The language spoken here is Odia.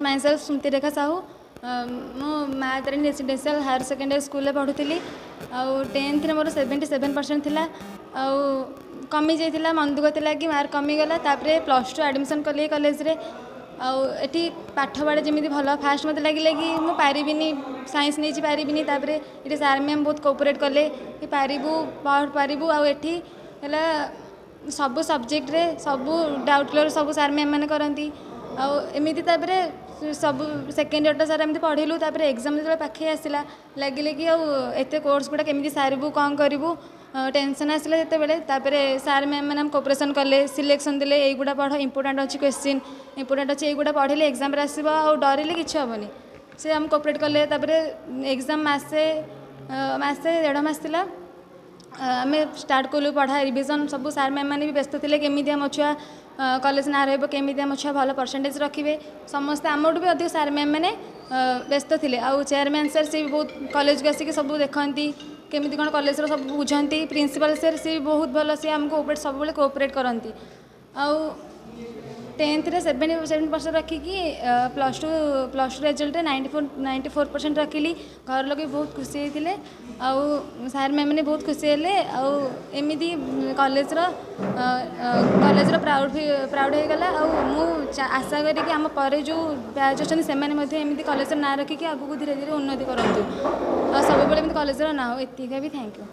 ମାଇସେଲ୍ଫ ସ୍ମୃତିରେଖା ସାହୁ। ମୁଁ ମା ତାରିଣୀ ରେସିଡେନ୍ସିଆଲ୍ ହାୟର ସେକେଣ୍ଡାରୀ ସ୍କୁଲରେ ପଢ଼ୁଥିଲି। ଆଉ ଟେନ୍ଥରେ ମୋର 77% ଥିଲା, ଆଉ କମିଯାଇଥିଲା। ମନ ଦୁଃଖ ଥିଲା କି ମାର୍କ କମିଗଲା। ତାପରେ +2 ଆଡ଼ମିସନ୍ କଲି ଏ କଲେଜରେ। ଆଉ ଏଠି ପାଠ ପଢ଼ା ଯେମିତି ଭଲ, ଫାଷ୍ଟ ମୋତେ ଲାଗିଲା କି ମୁଁ ପାରିବିନି, ସାଇନ୍ସ ନେଇଛି, ପାରିବିନି। ତାପରେ ଏଠି ସାର୍ ମ୍ୟାମ୍ ବହୁତ କୋପରେଟ୍ କଲେ କି ପାରିବୁ, ପାରିବୁ। ଆଉ ଏଠି ହେଲା ସବୁ ସବଜେକ୍ଟରେ ସବୁ ଡାଉଟ୍ କ୍ଲିୟର୍ ସବୁ ସାର୍ ମ୍ୟାମ୍ ମାନେ କରନ୍ତି। ଆଉ ଏମିତି ତାପରେ ସବୁ ସେକେଣ୍ଡ ଇୟର୍ଟା ସାର୍ ଏମିତି ପଢ଼ିଲୁ। ତାପରେ ଏକ୍ଜାମ୍ ଯେତେବେଳେ ପାଖେଇ ଆସିଲା, ଲାଗିଲା କି ଆଉ ଏତେ କୋର୍ସ ଗୁଡ଼ା କେମିତି ସାରିବୁ, କ'ଣ କରିବୁ, ଟେନସନ୍ ଆସିଲା ଯେତେବେଳେ। ତାପରେ ସାର୍ ମ୍ୟାମ୍ ମାନେ ଆମକୁ କୋପରେସନ୍ କଲେ, ସିଲେକ୍ସନ୍ ଦେଲେ, ଏଇଗୁଡ଼ା ପଢ଼, ଇମ୍ପୋର୍ଟାଣ୍ଟ ଅଛି, କ୍ୱେଶ୍ଚିନ୍ ଇମ୍ପୋର୍ଟାଣ୍ଟ ଅଛି, ଏଇଗୁଡ଼ା ପଢ଼ିଲେ ଏକ୍ଜାମ୍ରେ ଆସିବ, ଆଉ ଡରିଲେ କିଛି ହେବନି। ସେ ଆମକୁ କୋପରେଟ୍ କଲେ। ତାପରେ ଏକ୍ଜାମ୍ ମାସେ ମାସେ ଦେଢ଼ ମାସ ଥିଲା, ଆମେ ଷ୍ଟାର୍ଟ କଲୁ ପଢ଼ା, ରିଭିଜନ୍ ସବୁ। ସାର୍ ମ୍ୟାମ୍ ମାନେ ବି ବ୍ୟସ୍ତ ଥିଲେ, କେମିତି ଆମ ଛୁଆ କଲେଜ ନାଁ ରହିବ, କେମିତି ଆମ ଛୁଆ ଭଲ ପରସେଣ୍ଟେଜ୍ ରଖିବେ। ସମସ୍ତେ ଆମଠୁ ବି ଅଧିକ ସାର୍ ମ୍ୟାମ୍ ମାନେ ବ୍ୟସ୍ତ ଥିଲେ। ଆଉ ଚେୟାରମ୍ୟାନ୍ ସାର୍, ସେ ବି ବହୁତ କଲେଜକୁ ଆସିକି ସବୁ ଦେଖନ୍ତି, କେମିତି କ'ଣ କଲେଜର ସବୁ ବୁଝନ୍ତି। ପ୍ରିନ୍ସିପାଲ୍ ସାର୍, ସିଏ ବି ବହୁତ ଭଲ, ସିଏ ଆମକୁ ସବୁବେଳେ କୋଅପରେଟ୍ କରନ୍ତି। ଆଉ ଟେନ୍ଥରେ 77% ରଖିକି +2 ରେଜଲ୍ଟରେ 94% ରଖିଲି। ଘର ଲୋକ ବି ବହୁତ ଖୁସି ହେଇଥିଲେ, ଆଉ ସାର୍ ମ୍ୟାମ୍ ମାନେ ବହୁତ ଖୁସି ହେଲେ। ଆଉ ଏମିତି କଲେଜର ପ୍ରାଉଡ଼ ହେଇଗଲା। ଆଉ ମୁଁ ଆଶା କରିକି ଆମ ପରେ ଯେଉଁ ବ୍ୟାଚ୍ ଅଛନ୍ତି, ସେମାନେ ମଧ୍ୟ ଏମିତି କଲେଜର ନାଁ ରଖିକି ଆଗକୁ ଧୀରେ ଧୀରେ ଉନ୍ନତି କରନ୍ତୁ, ଆଉ ସବୁବେଳେ ଏମିତି କଲେଜର ନାଁ ହଉ। ଏତିକି ବି, thank you.